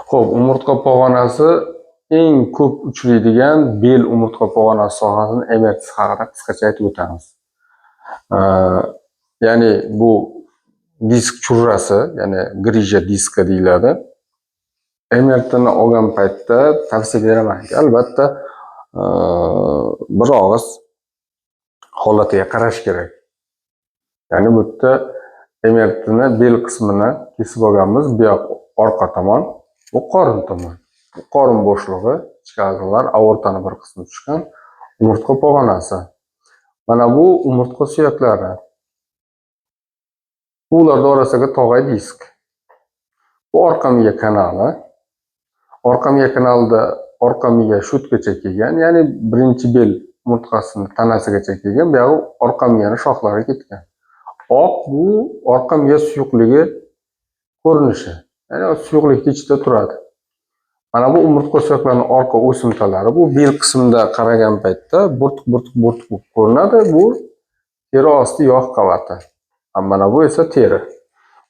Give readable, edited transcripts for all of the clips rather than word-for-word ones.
Xo'p, umurtqa pog'onasi eng ko'p uchraydigan bel umurtqa pog'onasi sohasini MRT haqida qisqacha aytib o'tamiz. Ya'ni bu disk churrasi, ya'ni грыжа диска deyiladi. MRTni olgan paytda tavsiya beramanki, albatta bir og'iz holatiga qarash kerak. Ya'ni bu yerda MRTni bel qismini kesib olganmiz, bu yoq orqa tomon, bu qorin tomon. Bu qorin bo'shlig'i, ichki a'zolar, aortani bir qismi tushgan umurtqa pog'onasi. Mana bu umurtqa suyaklari. Ularning orasidagi tog'ay disk. Bu orqa miya kanali. Orqa miya kanalida orqa miya shutgacha kelgan, ya'ni birinchi bel umurtqasini tanasigacha kelgan, bu yog'i orqa miyani shoxlari ketgan. Oq bu orqa miya suyuqligi ko'rinishi. Ya'ni suyuqlikni ichida turadi. Mana bu umurtqa suyaklarining orqa o'simtalari. Bu bel qismida qaragan paytda burtiq burtiq burtiq bo'lib ko'rinadi. Bu teri osti yog' qavati. Mana bu esa teri.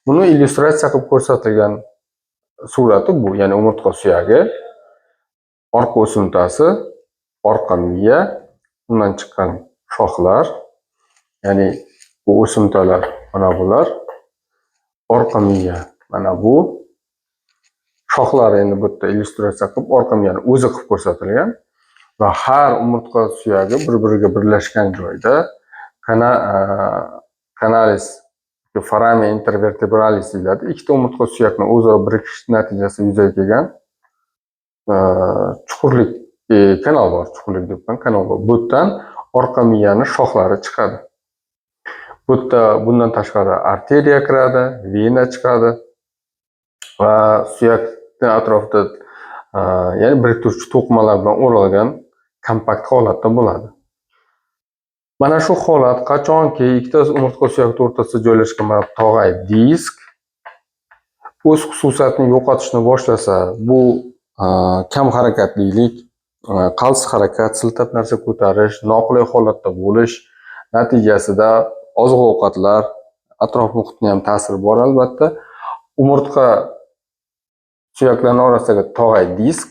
Buni illyustratsiya qilib ko'rsatilgan surati bu, ya'ni umurtqa suyagi, orqa o'simtasi, orqa miya, undan chiqqan shoxlar, ya'ni bu o'simtalar mana bular, orqa miya mana bu shoxlar. Endi bu yerda illyustratsiya qilib orqa miyani o'zi qilib ko'rsatilgan va har umurtqa suyagi bir-biriga birlashgan joyda canalis foramen intervertebralis deyiladi. Ikkita umurtqa suyakni o'zaro birikishi natijasida yuzaga kelgan chuqurlik, kanal bor, chuqurlik debman, kanal bor. Bu yerdan orqa miyani shoxlari chiqadi. Bu yerda bundan tashqari arteriya kiradi, vena chiqadi va suyakni atrofida, ya'ni biriktiruvchi to'qimalar bilan o'ralgan kompakt holatda bo'ladi. Mana shu holat qachonki ikkita umurtqa suyakni o'rtasida joylashgan mana tog'ay disk o'z xususiyatini yo'qotishni boshlasa, bu kam harakatlilik, qals harakat, siltab narsa ko'tarish, noqulay holatda bo'lish natijasida oziq-ovqatlar, atrof muhitni ham ta'siri bor albatta. Umurtqa suyaklarining orasidagi tog'ay disk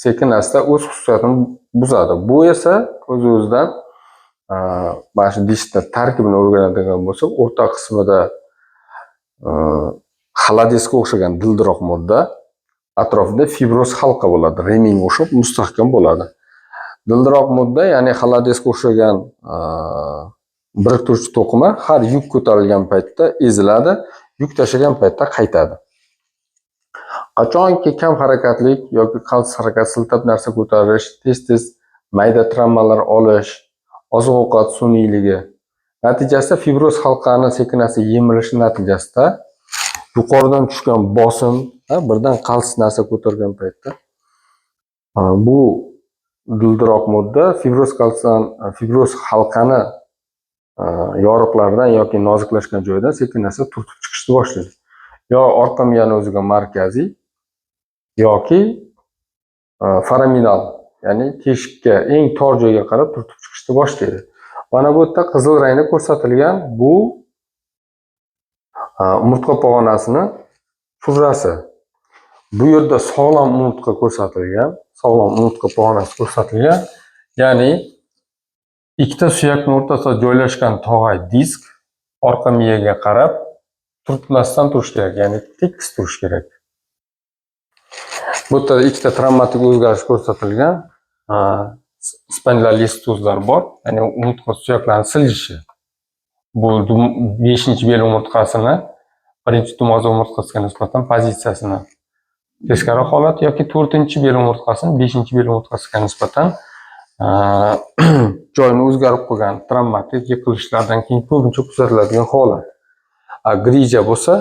sekin-asta o'z xususiyatini buzadi. Bu esa o'z-o'zidan, mana shu diskni tarkibini o'rganadigan bo'lsak, o'rta qismida xolodesga o'xshagan dildiroq modda, atrofida fibroz halqa bo'ladi, remenga o'xshab mustahkam bo'ladi. Dildiroq modda, ya'ni xolodesga o'xshagan biriktiruvchi to'qima har yuk ko'tarilgan paytda eziladi, yuk tashlagan paytda qaytadi. Qachonki kam harakatlik yoki qals harakat, siltab narsa ko'tarish, tez-tez mayda travmalar olish, oziq-ovqat suniyligi natijasida fibroz halqani sekin-asta yemirilishi natijasida yuqoridan tushgan bosim, birdan qals narsa ko'targan paytda bu dildiroq modda fibroz halqani yoriqlaridan yoki noziklashgan joydan sekin-asta turtib chiqishni boshlaydi. Yo orqa miyani o'ziga markaziy yoki foraminal, ya'ni teshikka, eng tor joyga qarab turtib chiqishni boshlaydi. Mana bu yerda qizil rangda ko'rsatilgan bu umurtqa pog'onasini churrasi. Bu yerda sog'lom umurtqa ko'rsatilgan, sog'lom umurtqa pog'onasi ko'rsatilgan. Ya'ni ikkita suyakning o'rtasida joylashgan tog'ay disk orqa miyaga qarab turtmasdan turishi kerak, ya'ni tekis turishi kerak. Bu yerda ikkita travmatik o'zgarish ko'rsatilgan. Spondilolistozlar bor, ya'ni umurtqa suyaklarini siljishi. Bu 5-bel umurtqasini birinchi dumoza umurtqasiga nisbatan pozitsiyasini teskari holat yoki 4-bel umurtqasini 5-bel umurtqasiga nisbatan joyini o'zgarib qo'ygan travmatik yiqilishlardan keyin ko'pincha kuzatiladigan holat. Грыжа bo'lsa,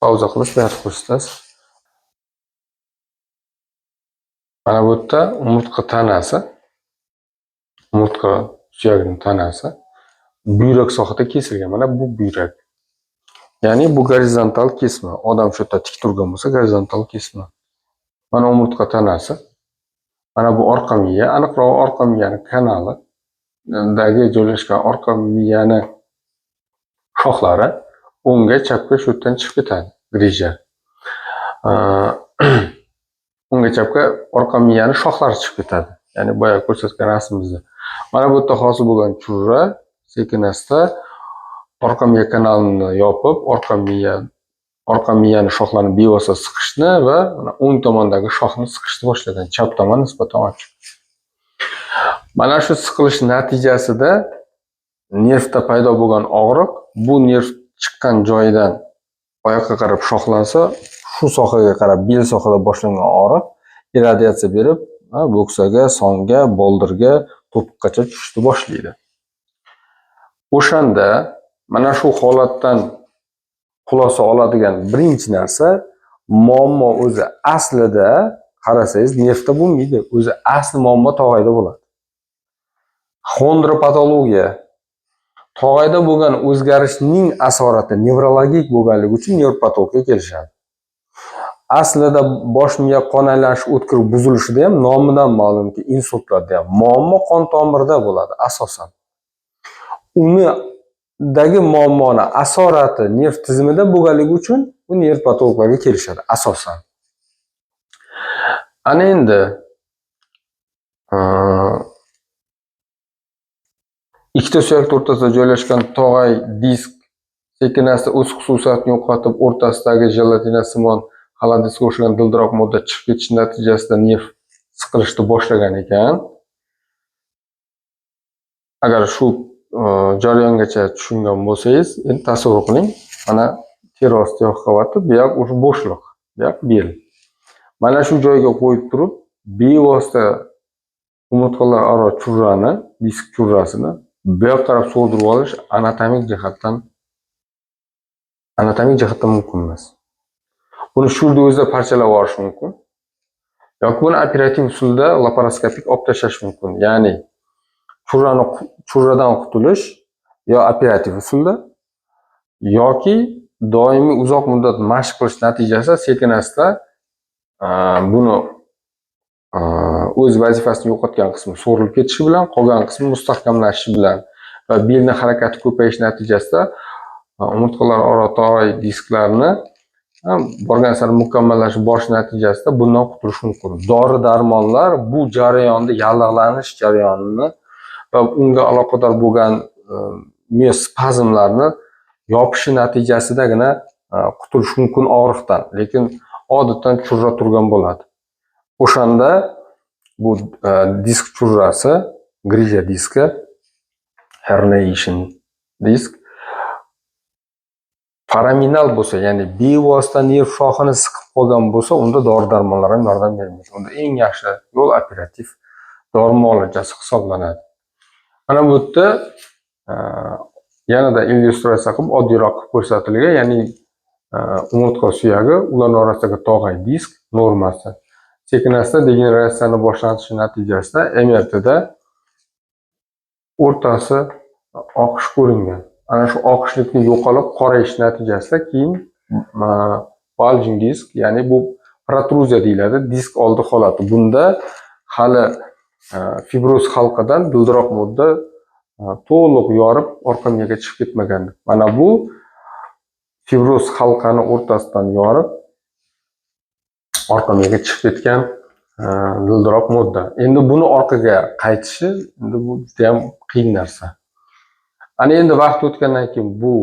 pauza qilib berib ko'rsatasiz. Mana bu yerda umurtqa tanasi, umurtqa suyagining tanasi buyrak sohada kesilgan. Mana bu buyrak. Ya'ni bu gorizontal kesma. Odam shu yerda tik turgan bo'lsa, gorizontal kesma. Mana umurtqa tanasi. Mana bu orqa miya, aniqrog'i orqa miyani kanali dagi joylashgan orqa miyani shoxlari o'ngga, chapga shu yerdan chiqib ketadi. Грыжа. O'ngga, chapga orqa miyani shoxlari chiqib ketadi. Ya'ni boya ko'rsatgan rasmimizda. Mana bu yerda hosil bo'lgan churra sekin asta orqa miya kanalini yopib, orqa miyani shoxlarini bevosita siqishni va o'ng tomondagi shoxni siqishni boshlagan. Chap tomon nisbatan ochiq. Mana shu siqilish natijasida nervda paydo bo'lgan og'riq bu nerv chiqqan joyidan oyoqqa qarab shoxlansa, shu sohaga qarab, bel sohada boshlangan og'riq irradiatsiya berib, bo'ksaga, songa, boldirga, to'piqqacha tushishni boshlaydi. O'shanda mana shu holatdan xulosa oladigan birinchi narsa: muammo o'zi aslida qarasangiz, nervda bo'lmaydi. O'zi asli muammo tog'ayda bo'ladi. Xondropatologiya, tog'ayda bo'lgan o'zgarishning asorati nevrologik bo'lganligi uchun nevropatologga kelishadi. Aslida bosh miya qon aylanishi o'tkir buzilishida ham, nomidan ma'lumki, insultlarda ham muammo qon tomirida bo'ladi asosan. Unidagi muammoni asorati nerv tizimida bo'lganligi uchun bu nerv patologlarga kelishadi asosan. Ana endi ikkita suyak o'rtasida joylashgan tog'ay disk sekin asta o'z xususiyatini yo'qotib, o'rtasidagi jelatina simon xaladisga o'xshagan dildiroq modda chiqib ketishi natijasida nerv siqilishni boshlagan ekan. Agar shu jarayongacha tushungan bo'lsangiz, endi tasavvur qiling. Mana teri osti yog' qavati, bu yoq уже bo'shliq, bu yoq bel. Mana shu joyga qo'yib turib, bevosita umurtqalar aro churrani, disk churrasini bu yoqqa qarab so'rdirib olish anatomik jihatdan mumkin emas. Buni shu yerda o'zida parchalab yuborish mumkin. Yoki buni operativ usulda laparoskopik olib tashlash mumkin. Ya'ni churradan qutulish yo operativ usulda yoki doimiy uzoq muddat mashq qilish natijasida sekin asta buni o'z vazifasini yo'qotgan qismi so'rilib ketishi bilan, qolgan qismi mustahkamlanishi bilan va belni harakati ko'payishi natijasida umurtqalar aro tog'ay disklarni borgan sari mukammallashib borishi natijasida bundan qutulish mumkin. Dori darmonlar bu jarayonda yallig'lanish jarayonini va unga aloqador bo'lgan spazmlarni yopishi natijasidagina qutulish mumkin og'riqdan. Lekin odatdan churra turgan bo'ladi. O'shanda bu disk churrasi, грыжа диска, herniation disk foraminal bo'lsa, ya'ni bevosita nerv shoxini siqib qolgan bo'lsa, unda dori darmonlar ham yordam bermaydi. Unda eng yaxshi yo'l operativ dori muolajasi hisoblanadi. Mana bu yerda yanada illyustratsiya qilib, oddiyroq qilib ko'rsatilgan, ya'ni umurtqa suyagi, ularning orasidagi tog'ay disk normasi. Sekin asta degeneratsiyani boshlanishi natijasida MRTda o'rtasi oqish ko'ringan. Ana shu oqishlikni yo'qolib, qorayish natijasida keyin bulging disk, ya'ni bu protruziya deyiladi, disk oldi holati. Bunda hali fibroz halqadan dildiroq modda to'liq yorib orqa miyaga chiqib ketmagan. Mana bu fibroz halqani o'rtasidan yorib orqa miyaga chiqib ketgan dildiroq modda. Endi buni orqaga qaytishi, endi bu juda ham qiyin narsa. Ana endi vaqt o'tgandan keyin bu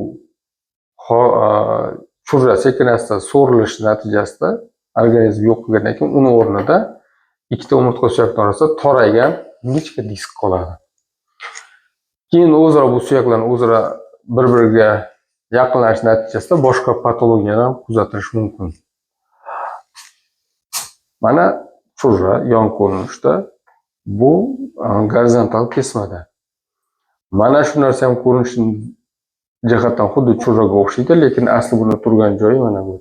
churra sekin asta so'rilishi natijasida organizm yo'q qilgandan keyin uni o'rnida ikkita umurtqa suyakni orasida toraygan ingichka disk qoladi. Keyin o'zaro bu suyaklarni o'zaro bir-biriga yaqinlashish natijasida boshqa patologiyalar ham kuzatilishi mumkin. Mana churra yon ko'rinishda, bu gorizontal kesmada. Mana shu narsa ham ko'rinish jihatdan xuddi churraga o'xshaydi, lekin asli buni turgan joyi mana bu.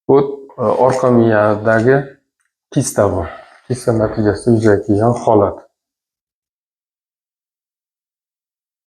Bu orqa miyadagi kista bu. Kista natijasida yuzaga kelgan holat.